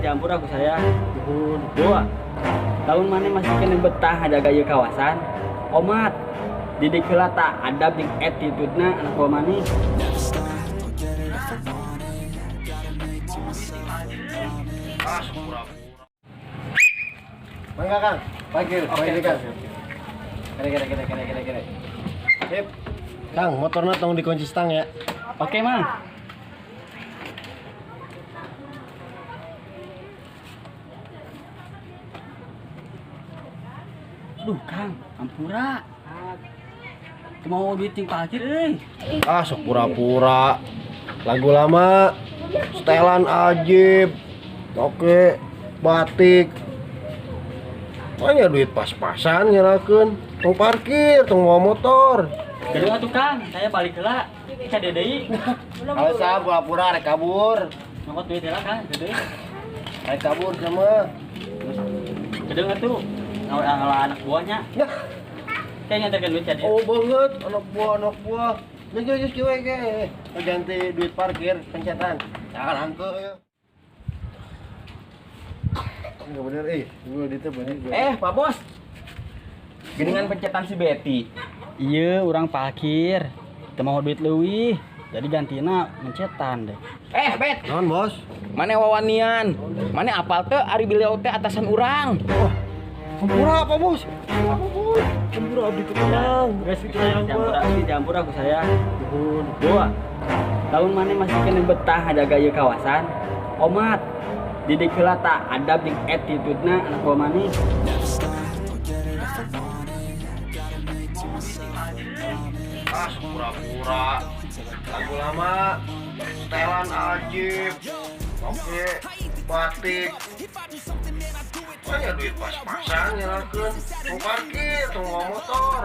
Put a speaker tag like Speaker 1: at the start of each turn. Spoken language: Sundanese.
Speaker 1: Dihampura ku saya. Nuhun. Dua. Tahun mana masih kena betah ngajaga ieu kawasan? Omat. Didik heula ta adab jeung attitude-na anak buah maneh.
Speaker 2: Mangga Kang, panggil, panggil Kang. Kere kere kere kere kere kere. Sip. Kang, motornya tolong dikunci stang ya.
Speaker 1: Oke, Mang. Duh, Kang, ampura. Teu mau duit ting parkir euy.
Speaker 2: Ah, sok pura-pura. Lagu lama, setelan ajib. Oke, batik. Makanya duit pas-pasan nyerakeun. Tong parkir, tong bawa motor.
Speaker 1: Gedeung atuh Kang, saya balik heula. Ka dieu deui.
Speaker 2: Alasan pura-pura rek kabur.
Speaker 1: Nyokot duit heula Kang, gede.
Speaker 2: Rek kabur sama.
Speaker 1: Gedeung atuh. Ngalah anak buahnya.
Speaker 2: Nah,
Speaker 1: Kayak nganterkeun duit ka dieu.
Speaker 2: oh banget anak buah anak buah. Geus geus geus kieu ge. Ganti duit parkir pencetan. Jangan angke ya. Enggak bener eh, gua duitnya bener gua.
Speaker 3: Pak Bos. Geningan pencetan si Betty.
Speaker 1: Iya, urang parkir. Teu mau duit leuwih. Jadi gantina mencetan deh.
Speaker 3: Bet,
Speaker 2: Naon, Bos?
Speaker 3: mana wawanian? Mana apal teu ari beliau teh atasan urang?
Speaker 2: Hampura apa, Bos? Apa, Bos? Hampura abdi teu tenang.
Speaker 1: Geus dihampura ku saya. Nuhun. Dua. Tahun mana masih kena betah ngajaga ieu kawasan? Omat. Didik heula ta adab jeung attitude-na anak buah maneh.
Speaker 2: Ah, pura-pura. Lagu lama, setelan ajib. Oke, batik. Makanya duit pas-pasan nyerakeun. Tong parkir, tong bawa motor.